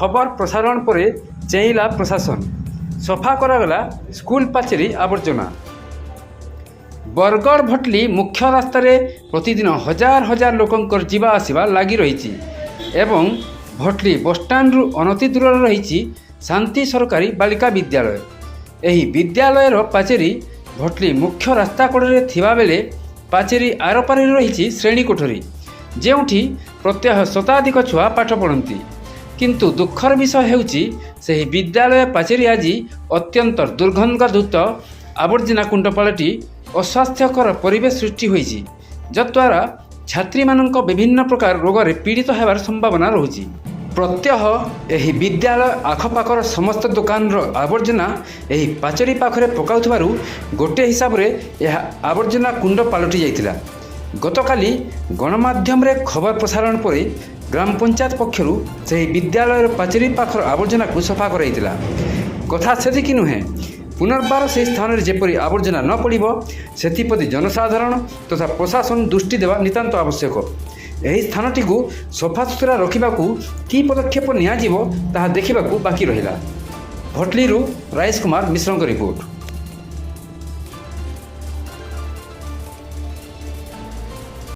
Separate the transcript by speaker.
Speaker 1: ଖବର ପ୍ରସାରଣ ପରେ ଚେଇଁଲା ପ୍ରଶାସନ। ସଫା କରାଗଲା ସ୍କୁଲ ପାଚେରୀ ଆବର୍ଜନା। ବରଗଡ଼ ଭଟଲି ମୁଖ୍ୟ ରାସ୍ତାରେ ପ୍ରତିଦିନ ହଜାର ହଜାର ଲୋକଙ୍କର ଯିବା ଆସିବା ଲାଗି ରହିଛି ଏବଂ ଭଟଲି ବସଷ୍ଟାଣ୍ଡରୁ ଅନତି ଦୂରରେ ରହିଛି ଶାନ୍ତି ସରକାରୀ ବାଳିକା ବିଦ୍ୟାଳୟ। ଏହି ବିଦ୍ୟାଳୟର ପାଚେରୀ ଭଟଲି ମୁଖ୍ୟ ରାସ୍ତା କଡ଼ରେ ଥିବାବେଳେ ପାଚେରୀ ଆରପାରିରେ ରହିଛି ଶ୍ରେଣୀ କୋଠରୀ, ଯେଉଁଠି ପ୍ରତ୍ୟହ ଶତାଧିକ ଛୁଆ ପାଠ ପଢ଼ନ୍ତି। କିନ୍ତୁ ଦୁଃଖର ବିଷୟ ହେଉଛି, ସେହି ବିଦ୍ୟାଳୟ ପାଚେରୀ ଆଜି ଅତ୍ୟନ୍ତ ଦୁର୍ଗନ୍ଧଯୁକ୍ତ ଆବର୍ଜନା କୁଣ୍ଡ ପାଲଟି ଅସ୍ୱାସ୍ଥ୍ୟକର ପରିବେଶ ସୃଷ୍ଟି ହୋଇଛି, ଯଦ୍ୱାରା ଛାତ୍ରୀମାନଙ୍କ ବିଭିନ୍ନ ପ୍ରକାର ରୋଗରେ ପୀଡ଼ିତ ହେବାର ସମ୍ଭାବନା ରହୁଛି। ପ୍ରତ୍ୟହ ଏହି ବିଦ୍ୟାଳୟ ଆଖପାଖର ସମସ୍ତ ଦୋକାନର ଆବର୍ଜନା ଏହି ପାଚେରୀ ପାଖରେ ପକାଉଥିବାରୁ ଗୋଟିଏ ହିସାବରେ ଏହା ଆବର୍ଜନା କୁଣ୍ଡ ପାଲଟି ଯାଇଥିଲା। ଗତକାଲି ଗଣମାଧ୍ୟମରେ ଖବର ପ୍ରସାରଣ ପରେ ଗ୍ରାମ ପଞ୍ଚାୟତ ପକ୍ଷରୁ ସେହି ବିଦ୍ୟାଳୟର ପାଚେରୀ ପାଖର ଆବର୍ଜନାକୁ ସଫା କରାଯାଇଥିଲା। କଥା ସେତିକି ନୁହେଁ, ପୁନର୍ବାର ସେହି ସ୍ଥାନରେ ଯେପରି ଆବର୍ଜନା ନ ପଡ଼ିବ, ସେଥିପ୍ରତି ଜନସାଧାରଣ ତଥା ପ୍ରଶାସନ ଦୃଷ୍ଟି ଦେବା ନିତାନ୍ତ ଆବଶ୍ୟକ। ଏହି ସ୍ଥାନଟିକୁ ସଫାସୁତୁରା ରଖିବାକୁ କି ପଦକ୍ଷେପ ନିଆଯିବ, ତାହା ଦେଖିବାକୁ ବାକି ରହିଲା। ଭଟଲିରୁ ରାଜେଶ କୁମାର ମିଶ୍ରଙ୍କ ରିପୋର୍ଟ।